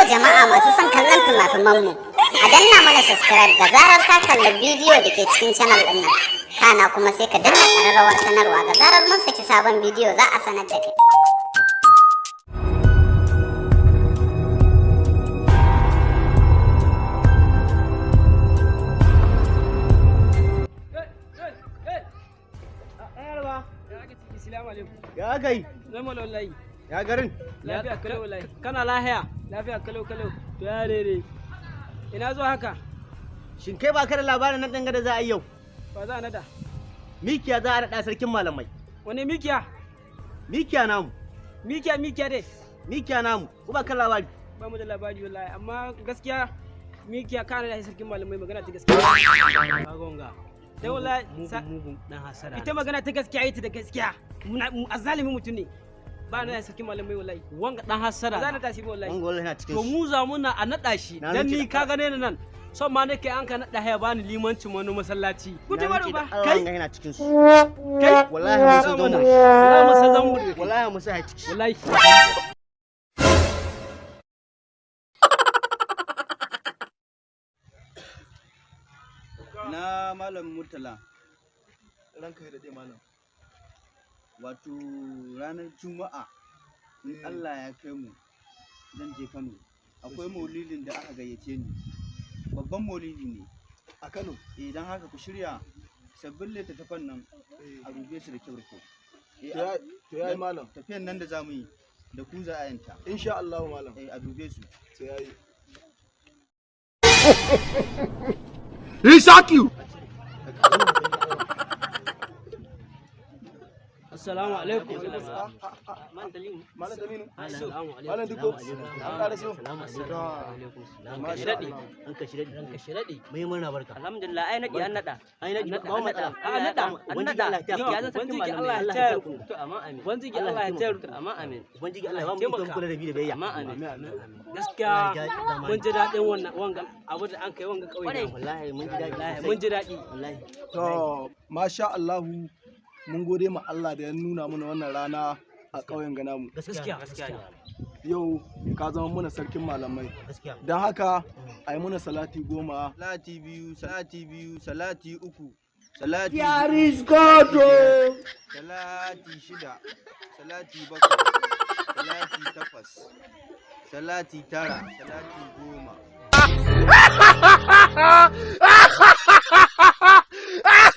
Jama'a masu son kallon fina-finanmu, a danna mana subscribe da zarar ka kalli bidiyo da ke cikin channel ɗin nan. Kana kuma sai ka danna ƙararrawar sanarwa, da zarar mun saki sabon bidiyo za a sanar da kai. Ya gai, Zama wallahi. ya garin. Lafiya kalau wallahi. Kana lahiya? Lafiya kalau kalau. To ya rere. Ina zuwa haka? Shin kai ba ka da labarin nan dangane za a yi yau? Ba za a nada. Mikiya za a naɗa sarkin malamai. Wani mikiya? Mikiya namu. Mikiya mikiya dai. Mikiya namu. Ko ba ka labari? Ba mu da labari wallahi, amma gaskiya mikiya ka nada sarkin malamai, magana ta gaskiya. Kagonga. Dai wallahi Mugun dan hasara. Ita magana ta gaskiya, ita da gaskiya. Muna azalimin mutum ne. Ba na sarkin malamai wallahi. Wanga dan hasara. Ba za na tashi ba wallahi. Wanga wallahi yana cikin To su. mu za muna a naɗa shi. Na Dan rantse ni da ka gane ni nan. Son ma nake an ka naɗa haya bani limancin wani masallaci. Ku ji Na rantse ba. da Allah Kai. wanga yana cikin su. Kai. Wallahi mun san Muna. zango. Za mu san zango da kai. Wallahi mun sa ciki. Wallahi. Na Malam Murtala, Ranka ya daɗe, malam. wato ranar Juma'a in Allah ya kai mu zan je Kano. Akwai maulidin da aka gayyace ni. Babban maulidi ne. A Kano. Idan haka ku shirya sabbin littattafan nan a rube su da kyau da kyau. Eh, To yayi, malam. Tafiyan nan da za mu yi da ku za a yanta. Insha Allah, malam. Eh, a dube su. To yayi. He shock you. Assalamu alaikum. Malam Aminu. Assalamu alaikum. Malam Dikko. An ƙara so. Ranka shi daɗe. Ranka shi daɗe. Ranka shi daɗe. Mai murna barka. Alhamdulillah, ai nadi an nada. Ai na ji ba An matsala. nada. An nada. An nada. Ya zan sarkin Ubangiji malamai. Allah ya Allah tayar ya ku. To amma amin. Ubangiji Allah ya tayar ku. Amma amin. Ubangiji Allah ya ba mu ikon kula da bi da biyayya. Amma amin. Gaskiya mun ji daɗin wannan wanga abu da an kai wanga ƙauye namu. Wallahi mun ji daɗi. Wallahi mun ji daɗi. Wallahi. To masha Allahu, mun gode ma Allah da ya nuna mana wannan rana a ƙauyen Ganamu. Gaskiya gaskiya ne. Yau ka zama muna sarkin malamai. Gaskiya. Don haka a yi muna salati 10. Salati biyu, salati biyu, salati uku, salati There is God. Oh. salati shida, salati bakwai, salati takwas, salati tara, salati 10.